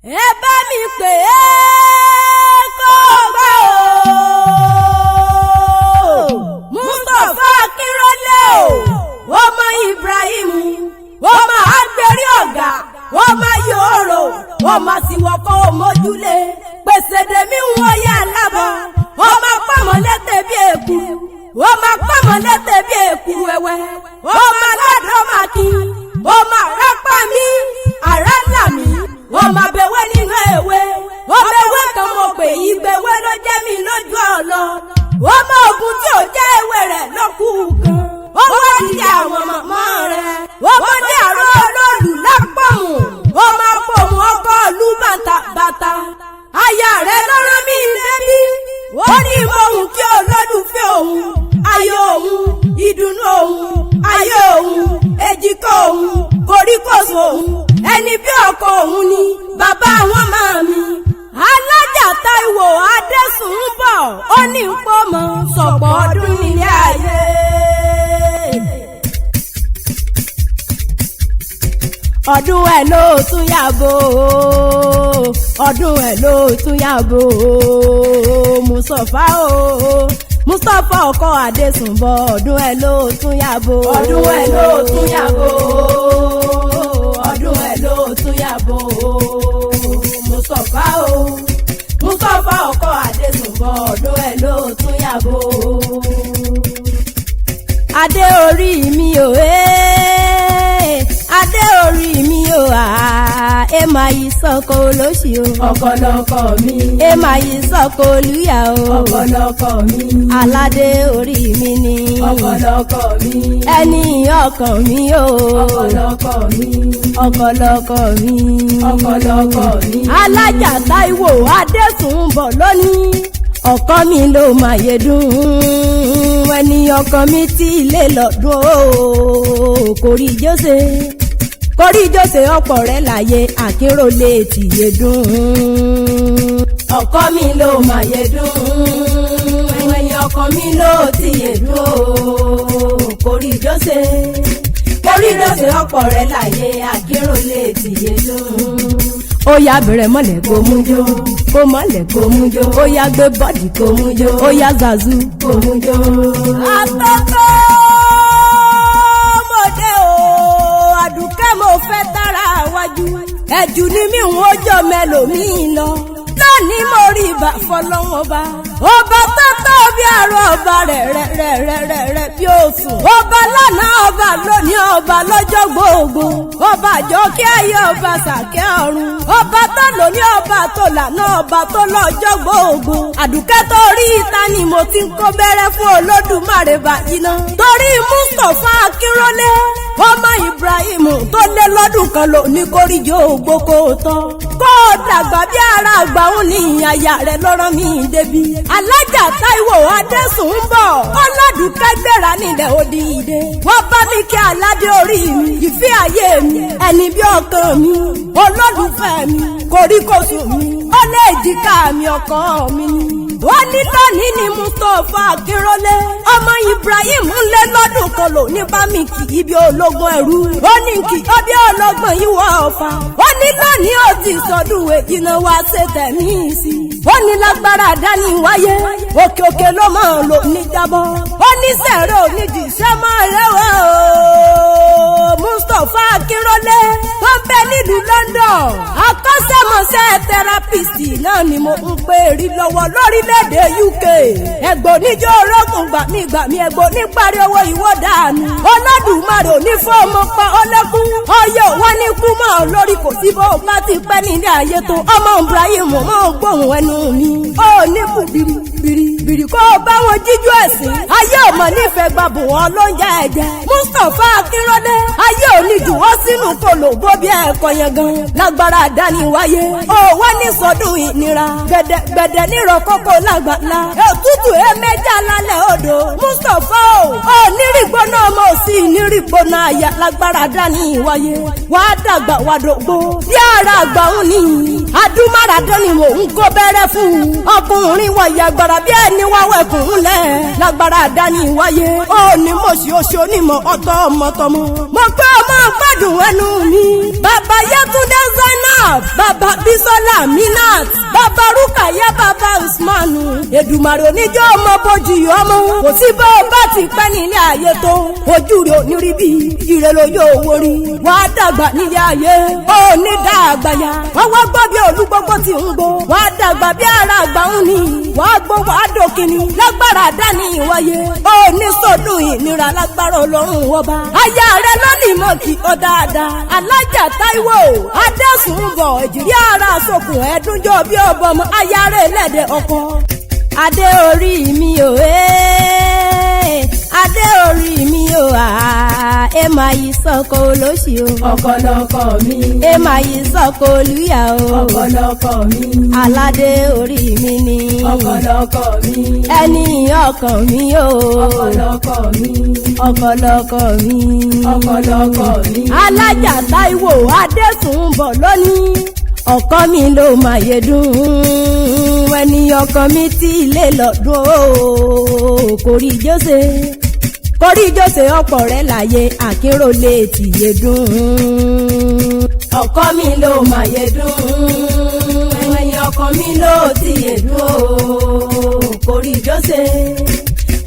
Ẹ bá mi pè é kó gbọ́ o. Mustapha Akínrọ́lé o, ọmọ Ibrahim, ọmọ agbèrè ọ̀gá, ọmọ yòòrò, ọmọ àtiwọ́kọ́ òmójúlé pèsè dèmí wọ́n yà lábọ̀, ọmọ pàmọ́lẹ́tẹ̀ bí èkú, ọmọ pàmọ́lẹ́tẹ̀ bí èkú wẹ́wẹ́, ọmọ aládọ́ màkì, ọmọ àrápá mi àrá là mí, ọmọ abẹ́wẹ́ nínú ewé, ọmọ ewé kan mo pè yí gbẹwé ló jẹ́ mi lójú ọ̀lọ́, ọmọ ogun tí ò jẹ́ ewé rẹ̀ lọ́kù kan, ó wá dídí àwọn màmá rẹ̀, ọmọ ní àárọ̀ olóòlù lápọ̀mù, ọmọ apọ̀mù ọkọ̀ ìlú bàtàbàtà, aya rẹ̀ lọ́rọ́ mi débí, ó ní mohùn kí olólùfẹ́ òun, ayọ̀ òun, ìdùnnú òun, ayọ̀ òun, èjìká òun, koríkòsùn òun, ẹni bí ọkọ òun ni bàbá àwọn máa mi. Alájà Táíwò Adésùnbọ̀ ó ní pọ́mọ sọ̀pọ̀ ọdún nílé ayé. Ọdún ẹ̀ ló tún yàgò, ọdún ẹ̀ ló tún yàgò, Mustapha o, Mustapha ọkọ Adésùnbọ̀, ọdún ẹ̀ ló tún yàgò. Ọdún ẹ̀ ló tún yàgò, ọdún ẹ̀ ló tún yàgò, Mustapha o, Mustapha ọkọ Adésùnbọ̀, ọdún ẹ̀ ló tún yàgò. Adé orí mi ò ẹ́, adé orí mi ò à, ẹ máa yí sọ́kọ olóṣì o. Ọkọlọkọ mi. Ẹ máa yí sọ́kọ olúyà o. Ọkọlọkọ mi. Aládé orí mi ni. Ọkọlọkọ mi. Ẹni ọkàn mi o. Ọkọlọkọ mi. Ọkọlọkọ mi. Ọkọlọkọ mi. Alájà Táíwò Adésùnbọ̀ lónìí, ọkọ mi ló máa yẹ dùn, ẹni ọkọ mi tí ilé lọ́dún o, kò rí jọ́sẹ̀, kò rí jọ́sẹ̀, ọ̀pọ̀ rẹ̀ láyé àkérò lè tìyẹ dùn. Ọkọ mi ló máa yẹ dùn, ẹni ọkọ mi ló tìyẹ dùn o, kò rí jọ́sẹ̀, kò rí jọ́sẹ̀, ọ̀pọ̀ rẹ̀ láyé àkérò lè tìyẹ dùn. Ó yá bẹ̀rẹ̀ mọ́lẹ̀ kó mú jó, kó mọ́lẹ̀ kó mú jó, ó yá gbé bọ́ọ̀dì kó mú jó, ó yá zazu kó mú jó. Àtọ́kọ́ mọ̀dé o, àdùkẹ́ mo fẹ́ tára wájú, ẹ̀jù ni mí ń wọ́jọ́ mẹ́lòmíì lọ. Lónìí mo rí ibà fọlọ́wọ́n bá. Ọba tó tó bí àrò, ọba rẹ̀ rẹ̀ rẹ̀ rẹ̀ rẹ̀ rẹ̀ bí òsùn. Ọba lánàá, ọba lónìí, ọba lọ́jọ́ gbogbo. Ọba àjọkẹ́ ayé, ọba sàkẹ́ ọ̀run. Ọba tó lóní, ọba tó lànà, ọba tó lọ́jọ́ gbogbo. Àdùkẹ́ tó rí ìta ni mo ti ń kó bẹ́rẹ́ fún Olódùmarè báyìí ná. Torí Mustapha Akínrólé, ọmọ Ibrahim tó lé lọ́dún kan lò ní kórìjó ògbókò tán. Kó o dàgbà bí ara àgbà ń ní àyà rẹ̀ lọ́rọ́ mi débi. Alájà Táíwò Adésùnbọ̀ ọlọ́dúnkẹ́ gbéra nílẹ̀ òdìdé. Wọ́n bá mi kí aládé orí mi, ìfẹ́ ayé mi, ẹni bí ọkàn mi, olólùfẹ́ mi, koríkòsùn mi, ó lé èjìká mi, ọkọ mi ni. Wọ́n ní lónìí ni Mustapha Akínrólé ọmọ Ibrahim ń lé lọ́dún kan lò ní bá mi kì í bí ológun ẹrú. Ó ní kì í bí ọlọ́gbọ̀n ìwọ ọ̀fà. Ó ní lónìí ó ti sọdún èjìnà wá ṣe tẹ̀mí sí i. Ó ní lágbára dání wáyé, òkè òkè ló máa lò ní jábọ́. Ó ní sẹ̀rẹ̀ onídìí iṣẹ́ máa rẹwà o. Mustapha Akínrólé tó ń bẹ nílùú London, akọ́ṣẹ́mọṣẹ́ therapist náà ni mo ń pè rí lọ́wọ́ lórílẹ̀‐èdè UK. Ẹ̀gbọ́n oníjó orógùn gbàmí gbàmí, ẹ̀gbọ́n níparí owó ìwọ́ dànù. Olódùmarè ò ní fún ọmọ pa ọlẹ́kún, ọyọ wọn ní kú mọ́ ọ lórí, kò sí bó bá ti pẹ́ nílé ayé tó. Ọmọ Ibrahim mọ́ gbóhùn ẹnu mi, ó ní kù bìrì bìrì bìrì kó o bá wọn jíjú ẹ̀sìn. Ayé ọmọ nífẹ̀ẹ́ gbàbù wọn ló ń jẹ ẹ̀jẹ̀. Mustapha Akínrólé, ayé òní jù wọ́n sínú kòlò bó bí ẹ̀kọ́ yẹn gan. Lágbára dání wáyé, ó wá ní sọdún ìnira. Gbẹ̀dẹ̀gbẹ̀dẹ̀ nírọ̀ kókó lágbàlá. Ètùtù ẹ̀mẹ́jà lálẹ́ odò. Mustapha o, ó nírìgbóná ọmọ òsì nírìgbóná àyà, lágbára dání wáyé. Wàá dàgbà wàá dògbò bí ara àgbà ń ní. Adúmáradán ni mò ń kó bẹ́rẹ́ fún un. Ọkùnrin wọ̀nyí agbára bí ẹni wá wẹ̀kùn ńlẹ̀. Lágbára dání wáyé. Ó ní mo ṣe oṣù onímọ̀ ọ̀tọ̀ ọmọtọmọ. Mo pé ọmọ gbádùn ẹnu mi. Bàbá Yétúndé Zainab, bàbá Bísọ́lá Minat, bàbá Rúkàyà, bàbá Usmanu. Èdùmàrè oníjọ́ ọmọ bójì ọmọ. Kò sí bó o bá ti pẹ́ nílé ayé tó. Ojú rẹ̀ ò ní rí bí ire lójú owó rí. Wàá dàgbà nílé ayé, ó ní dàgbà ya. Wọ́n wá gbọ́ bí olúgbógbó ti ń gbó. Wàá dàgbà bí ara àgbà ń ní. Wàá gbó wàá dòkìní. Lágbára dání ìwáyé. Ó ní sọdún ìnira lágbára Ọlọ́run ọba. Aya rẹ̀ lónìí mọ̀ kí ọ dáadáa. Alájà Táíwò, Adésùnbọ̀, èjìrí ara sokùn ẹ̀ẹ́dúnjọ́ bí ọbọ̀mọ. Aya rẹ̀ lẹ́dẹ̀ ọkọ. Adé orí mi ò ẹ́, adé orí mi ò à, ẹ máa yí sọ́kọ olóṣì o. Ọkọ mi. Ẹ máa yí sọ́kọ olúyà o. Ọkọ mi. Aládé orí mi ni. Ọkọ mi. Ẹni ọkàn mi o. Ọkọ mi. Ọkọlọkọ mi. Ọkọ mi. Alájà Táíwò Adésùnbọ̀ lónìí. Ọkọ mi ló máa yẹ dùn. Ẹni ọkọ mi tí ilé lọ́dún o. Kò rí Jósè. Kò rí Jósè ọ̀pọ̀ rẹ̀ láyé àkérò lè tìyẹ dùn. Ọkọ mi ló máa yẹ dùn. Ẹni ọkọ mi ló ti yẹ dùn o. Kò rí Jósè.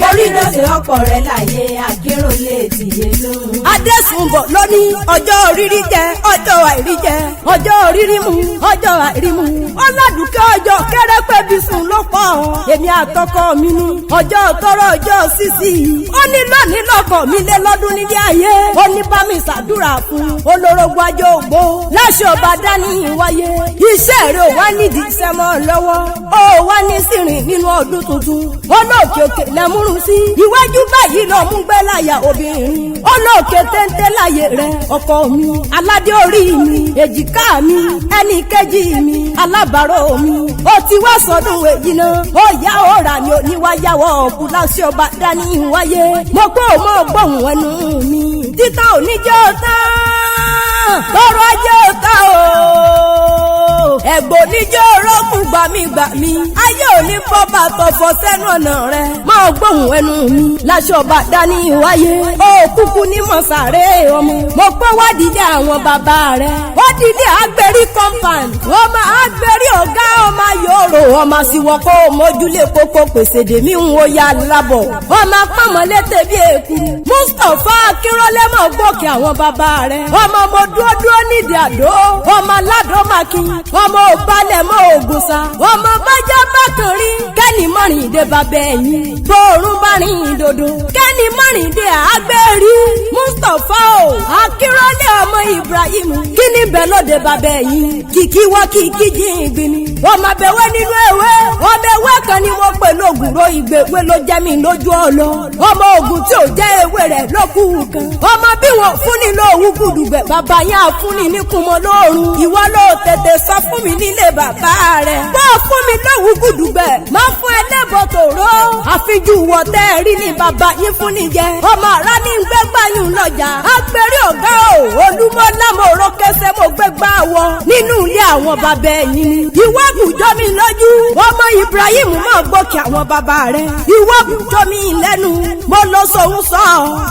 Kò rí Jósè ọ̀pọ̀ rẹ̀ láyé àkérò lè tìyẹ dùn. Adésùnbọ̀ lónìí ọjọ́ rírí jẹ, ọjọ́ àìrí jẹ, ọjọ́ rírí mu, ọjọ́ àìrí mu. Ọládùúkẹ́ ọjọ́ kẹ́rẹ́pẹ́ bí sùn ló pọ̀. Èmi àtọkọ mi ní ọjọ́ tọrọ ọjọ́ sísì. Ó ní lónìí lọ́kọ̀ mi lé lọ́dún nílé ayé. Ó ní bá mi ṣàdúrà fún olórogún ajé ògbó. Láṣọ ọba dání wáyé. Iṣẹ́ rẹ̀ ò wá nídìí iṣẹ́ mọ́ lọ́wọ́. Ó wá ní sìnrìn nínú ọdún tuntun. Olóòkè òkè lẹ́múrún sí. Iwájú báyìí lọ mú gbẹ́ láyà obìnrin. Olóòkè téńté láyé rẹ̀ ọkọ mi. Aládé orí mi, èjìká mi, ẹnì kejì mi, alábàárò mi. Ó ti wá sọdún èyí náà. Ó yá ó rà ní oníwáyàwó ọ̀kú láṣẹ ọba dání wáyé. Mo kó o mọ̀ gbóhùn ẹnu mi. Títàn ò ní jẹ́ ọ̀tán. Tọrọ ajé ọ̀tán o. Ẹ̀gbọ́n oníjó orókùn gbàmígbàmí. Ayé òní fọ́ bàtọ̀ fọ́ sẹ́nu ọ̀nà rẹ̀. Máa gbóhùn ẹnu mi láṣọ ọba dání wáyé. Ó kúkú ní mọ̀sàré ọmọ. Mo pé wá dìde àwọn bàbá rẹ̀. Ó dìde àgbẹ̀rí compound. Ọmọ àgbẹ̀rí ọ̀gá ọmọ yòòrò. Ọmọ síwọ́ kó mójúlé kókó pèsè dèmí ń wo ya lábọ̀. Ọmọ pọ̀nmọ́létè bí èkú. Mustapha Akínrọ́lẹ́ mọ̀ gbòkè àwọn bàbá rẹ̀. Ọmọ mo dúró dúró nídìí àdó. Ọmọ aládùn mákin. Ọmọ òbalẹ̀ mọ́ ògùn sa. Ọmọ bájá bákan rí. Kẹ́ni mọ́rin dé bàbá ẹ̀yìn. Bóòrùn bá rìn dòdò. Kẹ́ni mọ́rin dé àgbẹ̀rí. Mustapha o Akínrọ́lẹ́ ọmọ Ibrahim. Kí ni bẹ́ẹ̀ lóde bàbá ẹ̀yìn? Kìkì wọ́ kìkì jíǹgbìn ni. Ọmọ abẹ́wẹ́ nínú ewé. Ọmọ ewé kan ni wọ́n pè lóògùn ro ìgbèwé ló jẹ́ mi lójú ọlọ. Ọmọ ògùn tí ò jẹ́ ewé rẹ̀ ló kú kan. Ọmọ bí wọn fúnni lóòwú gùdùgbẹ̀ bàbá yẹn àfúnni ní kùmọ̀ lóòrùn. Ìwọ ló tètè sọ fún mi nílé bàbá rẹ̀. Bó o fún mi lóòwú gùdùgbẹ̀, má fún ẹlẹ́bọ̀ tòró. Àfijú wọ tẹ́ ẹ rí ni bàbá yín fún ni jẹ. Ọmọ àrá ní gbẹ́gbàyùn lọ́jà. Agbèrè ọ̀gá o, olúmọ́lá mo ró kẹsẹ̀ mo gbégbá wọ. Nínú ilé àwọn bàbá ẹ̀yìn ni. Ìwọ bùjọ́ mi lójú. Ọmọ Ibrahim mọ̀ gbókè àwọn bàbá rẹ̀. Ìwọ bùjọ́ mi lẹ́nu. Mo lọ sóhun sọ.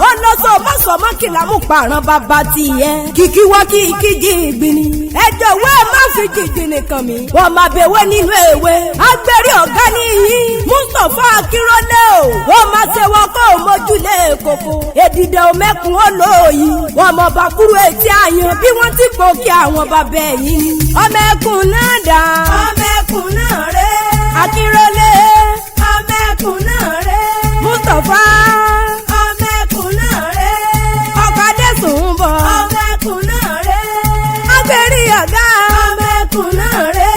Ó lọ sọ mọ́sọ̀ mọ́kìlá mú pààrọ̀ bàbá tiẹ̀. Kìkì wọ́ kí kíjì ìgbìn ni. Ẹ jọ̀wọ́ ẹ má fi jìjì nìkan mi. Wọ́n máa bẹ̀wé nínú èwe. Agbèrè ọ̀gá nìyí. Mustapha Akínrọ́lé o. Wọ́n máa ṣe wọn kó o mójúlé koko. Èdìdẹ̀ òmẹ́kun ó lóòyì. Wọ́n mọ̀ bàkúrú etí àyàn bí wọ́n ti pò kí àwọn bàbá ẹ̀yìn ni. Ọmọ ẹkùn náà dà. Ọmọ ẹkùn náà rè. Akínrọ́lé. Ọmọ ẹkùn náà rè. Mustapha. Ọmọ ẹkùn náà rè. Ọkọ̀ Adésùn ń bọ̀. Ọmọ ẹkùn náà rè. Agbèrè ọ̀gá. Ọmọ ẹkùn náà rè.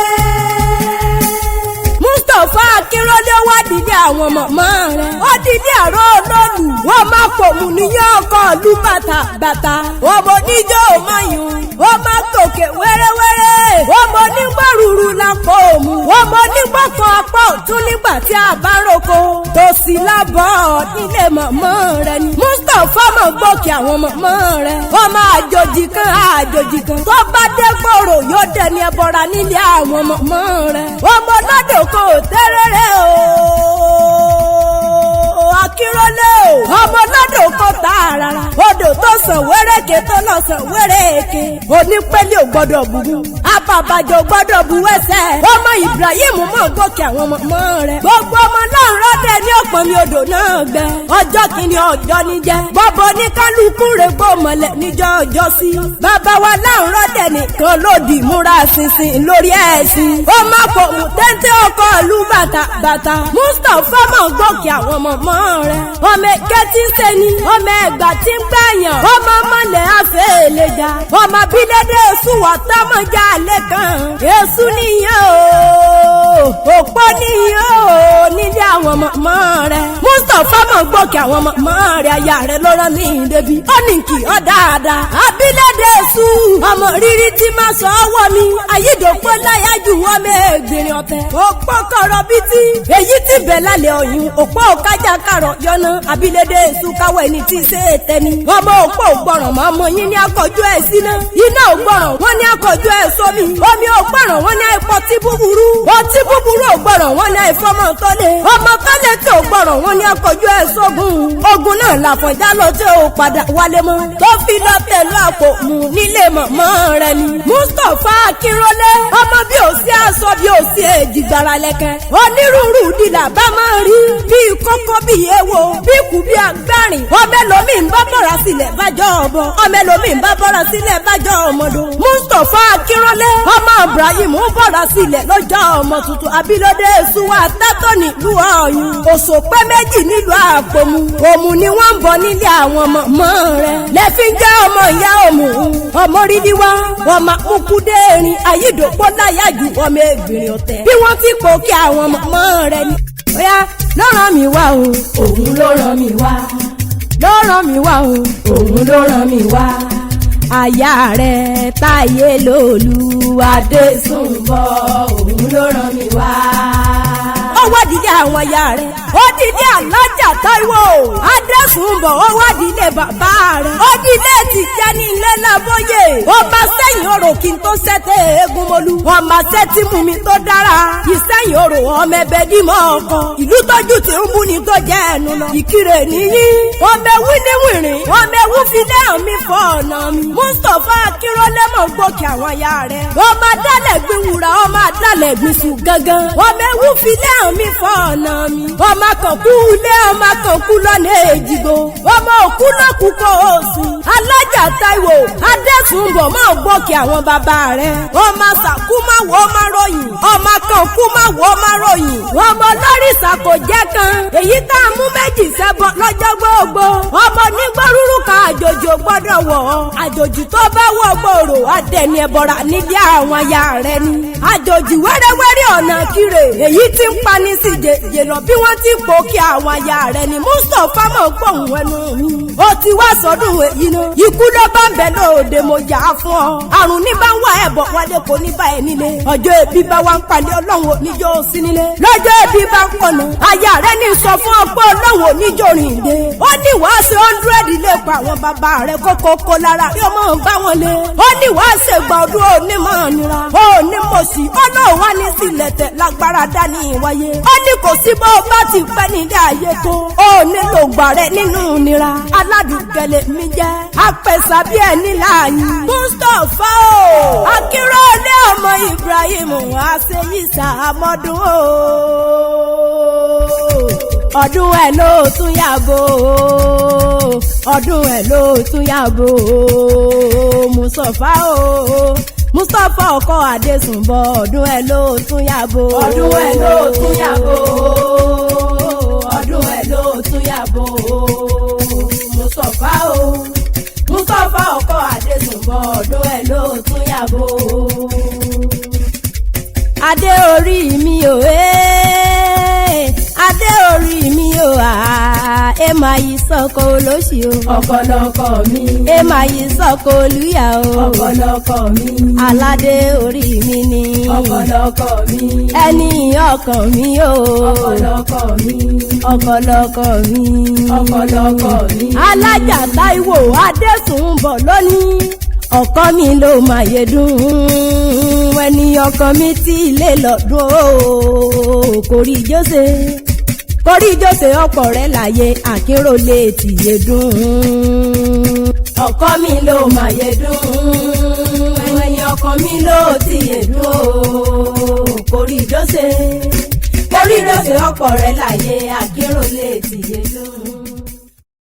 Mustapha Akínrọ́lé wá dìde àwọn mọ̀mọ́ rẹ̀. Ó dìde àrò olóòlù. Wọ́n máa pòmù níyàn ọkọ̀ ìlú bàtà bàtà. Ọmọ oníjó mayùn. Wọ́n máa tòkè wẹ́rẹ́wẹ́rẹ́. Ọmọ onígbàrúurú lápò òmù. Ọmọ onígbọ̀kan apá ọ̀tún nígbà tí a bá roko. Tòsí lábọ̀ nílé mọ̀mọ́ rẹ̀ ni. Mustapha Mustapha mọ̀ gbọ́kì àwọn mọ̀mọ́ rẹ̀. Ọmọ àjòjì kan àjòjì kan tó bá dé gbòòrò yóò dẹni ẹbọra nílé àwọn mọ̀mọ́ rẹ̀. Ọmọ lọ́dọ̀ kò tẹ́rẹ̀rẹ̀ o akírọ́lé o. Ọmọ lọ́dọ̀ kò tà rárá. Odò tó sàn wéréke tó lọ sàn wéréke. Onípele ò gbọ́dọ̀ bubu. Abàbàjọ gbọ́dọ̀ bu ẹsẹ̀. Ọmọ Ibrahim mọ̀ gòkè àwọn ọmọ rẹ̀. Gbogbo ọmọ náà rọ́dẹ̀ ní ọ̀pọ̀ mi odò náà gbẹ. Ọjọ́ kìíní ọjọ́ ní jẹ́. Bọ́bọ̀ ní kálukú rẹ̀ gbọ́ mọ̀lẹ̀ níjọ́ ọjọ́ sí. Bàbá wa láǹrọ̀dẹ̀ nìkan lòdì múra ṣinṣin lórí ẹ̀sìn. Ó má pọ̀ mú téńté ọkọ̀ ìlú bàtà bàtà. Mustapha mọ̀ gòkè àwọn ọmọ rẹ̀. Ọmọ èké tí ń ṣe ni. Ọmọ ẹ̀gbà tí ń gbàyàn. Ọmọ mọ̀lẹ́ àfẹ́ èlèjà. Ọmọ bílédé sùwà támọ̀jà lẹ́ kan. Èṣù nìyẹn o. Òpó nìyẹn o. Nílé àwọn ọmọ rẹ̀. Mustapha mọ̀ gbọ́kì àwọn ọmọ rẹ̀. Aya rẹ̀ ló rán mi débi. Ó ní kí ọ dáadáa. Abilédé sù. Ọmọ rírí tí máa sọ ọwọ́ mi. Ayídòpó láyà jù wọ́n mẹ́ẹ̀gbìnrin ọ̀tẹ̀. Òpó kọ̀rọ̀ bítí. Èyí ti bẹ̀ lálẹ́ ọ̀yún. Òpó kájà kàrọ̀ yọ̀nà. Abilédé sù káwọ́ ẹni tí í ṣe é tẹni. Ọmọ òpó ògbọ̀ràn máa mọ yín ní akọjú ẹ̀ síná. Iná ògbọ̀ràn wọ́n ní akọjú ẹ̀ sómi. Omi ògbọ̀ràn wọ́n ní àìpọ̀ tí búburú. Ọtí búburú ògbọ̀ràn wọ́n ní àìfọ́mọ tọ́lé. Ọmọ tọ́lé tí ògbọ̀ràn wọ́n ní akọjú ẹ̀ sógun. Ogun náà làfọ̀njá lọ tí ò padà wálé mọ́. Tó fi lọ tẹ̀lú àpò mú nílé mọ̀mọ́ rẹ̀ ni. Mustapha Akínrólé ọmọ bí ò sí aṣọ bí ò sí èjìgbara lẹ́kẹ́. Onírúurú dìlà bá máa rí bíi kókó bíi ewo bíi kù bíi agbárin. Ọmọ ẹlòmíì ń bá bọ̀rọ̀ sílẹ̀ bájọ́ ọ̀bọ. Ọmọ ẹlòmíì ń bá bọ̀rọ̀ sílẹ̀ bájọ́ ọmọdún. Mustapha Akínrólé ọmọ Ibrahim ń bọ̀rọ̀ sílẹ̀ lọ́jọ́ ọmọ tuntun Abilóde Suwa tátọ́ nílùú Ọ̀yún. Òṣòpé méjì nílùú Àpòmù. Òmù ni wọ́n ń bọ̀ nílé àwọn ọmọ mọ́ rẹ̀. Lẹ́fí jẹ́ ọmọ ìyá òmù. Ọmọ rírí wá ọmọ akúkúdé erin ayídòpó láyà ju ọmọ ẹgbìnrin ọ̀tẹ̀. Bí wọ́n ti pò kí àwọn ọmọ mọ́ rẹ̀ ni. Bóyá ló rán mi wá o. Òun ló rán mi wá. Ló rán mi wá o. Òun ló rán mi wá. Aya rẹ̀ táyé lòlú Adésùnbọ̀ òun ló rán mi wá. Ó wá dílé àwọn aya rẹ̀. Ó dílé alájà Táíwò. Adésùnbọ̀ ó wá dílé bàbá rẹ̀. Ó dílé Tìjání ilé Lábóyè. Ó bá sẹ́yìn orò kí n tó sẹ́tẹ̀ eégún mọ́lú. Ọmọ sẹ́tì mú mi tó dára. Ìsẹ́yìn orò ọmọ ẹbẹ dímọ̀ ọkọ. Ìlú tọ́jú tí ń bú ni tó jẹ́ ẹnu lọ. Ìkirè nìyí. Ọmọ ewu ní wìrìn. Ọmọ ewu fi lé mi fọ ọ̀nà mi. Mustapha Akínrólé mọ̀ gbòkè àwọn aya rẹ̀. Ọmọ adálẹ̀ gbin wúrà, ọmọ adálẹ̀ gbin sùn gangan. Ọmọ ewu fi lé mi fọ ọ̀nà mi. Ọmọ kan kú ilé, ọmọ kan kú lọ́nà èjìgbò. Ọmọ òkú náà kú kó o sùn. Alájà Táíwò Adésùnbọ̀ mọ̀ gbòkè àwọn bàbá rẹ̀. Ọmọ sàkú má wò má ròyìn. Ọmọ kan kú má wò má ròyìn. Ọmọ lórìṣà kò jẹ́ kan. Èyí tá a mú méjì sẹ́bọ̀ lọ́jọ́ gbogbo. Ọmọ nígbó rúrú kan àjòjì ò gbọ́dọ̀ wọ̀ ọ́. Àjòjì tó bá wọ̀ gbòòrò adẹni ẹ̀bọ̀rà nílé àwọn aya rẹ̀ ni. Àjòjì wẹ́rẹ́wẹ́rẹ́ ọ̀nà kire. Èyí tí ń pani sí jèjì lọ bí wọ́n ti pò kí àwọn aya rẹ̀ ni. Mustapha mọ̀ gbóhùn ẹnu mi. Ó ti wá sọdún èyí náà. Ikú ló bá ń bẹ lóde mo yà á fún ọ. Àrùn ní bá ń wá ẹ̀bọ̀ wálé kò ní bá ẹ nílé. Ọjọ́ ebi bá wá ń palẹ̀ ọlọ́run oníjó sí nílé. Lọ́jọ́ ebi bá ń pọ̀nà. Aya rẹ̀ ní sọ fún ọ pé ọlọ́run oníjó rìn dé. Ó ní wàá ṣe 100 lè pa àwọn bàbá rẹ̀ kókó kó lára bí ọmọ ń bá wọn lé. Ó ní wàá ṣe gba ọdún onímọ̀ nira. Ó ní mo sì ọlọ́run wá ní sílẹ̀ tẹ̀ lágbára dání wáyé. Ó ní kò sí bó bá ti pẹ́ nílé ayé tó. Ó nílò gbà rẹ̀ nínú nira. Aládùúgbẹ̀lẹ̀ mi jẹ́ apẹ̀sà bí ẹni láàyè. Mustapha o Akínrólé ọmọ Ibrahim àṣeyíṣà àmọ́dún o. Ọdún ẹ̀ ló tún yàgò ọdún ẹ̀ ló tún yàgò Mustapha o Mustapha ọkọ Adésùnbọ̀ ọdún ẹ̀ ló tún yàgò. Ọdún ẹ̀ ló tún yàgò ọdún ẹ̀ ló tún yàgò Mustapha o Mustapha ọkọ Adésùnbọ̀ ọdún ẹ̀ ló tún yàgò. Adé orí mi ò ẹ́ adé orí mi ò à Ẹ máa yí sọ́kọ olóṣì o. Ọkọ lọkọ mi. Ẹ máa yí sọ́kọ olúyà o. Ọkọ lọkọ mi. Aládé orí mi ni. Ọkọ lọkọ mi. Ẹni ọkàn mi o. Ọkọ lọkọ mi. Ọkọ lọkọ mi. Ọkọ lọkọ mi. Alájà Táíwò Adésùnbọ̀ lónìí. Ọkọ mi ló máa yẹ dùn. Ẹni ọkàn mi tí ilé lọ́dún o. Kò rí Jósè. Kò rí Jósè ọ̀pọ̀ rẹ̀ láyé àkérò lè tìyẹ dùn. Ọkọ mi ló máa yẹ dùn. Ẹni ọkàn mi ló ti yẹ dùn o. Kò rí Jósè. Kò rí Jósè ọ̀pọ̀ rẹ̀ láyé àkérò lè tìyẹ dùn.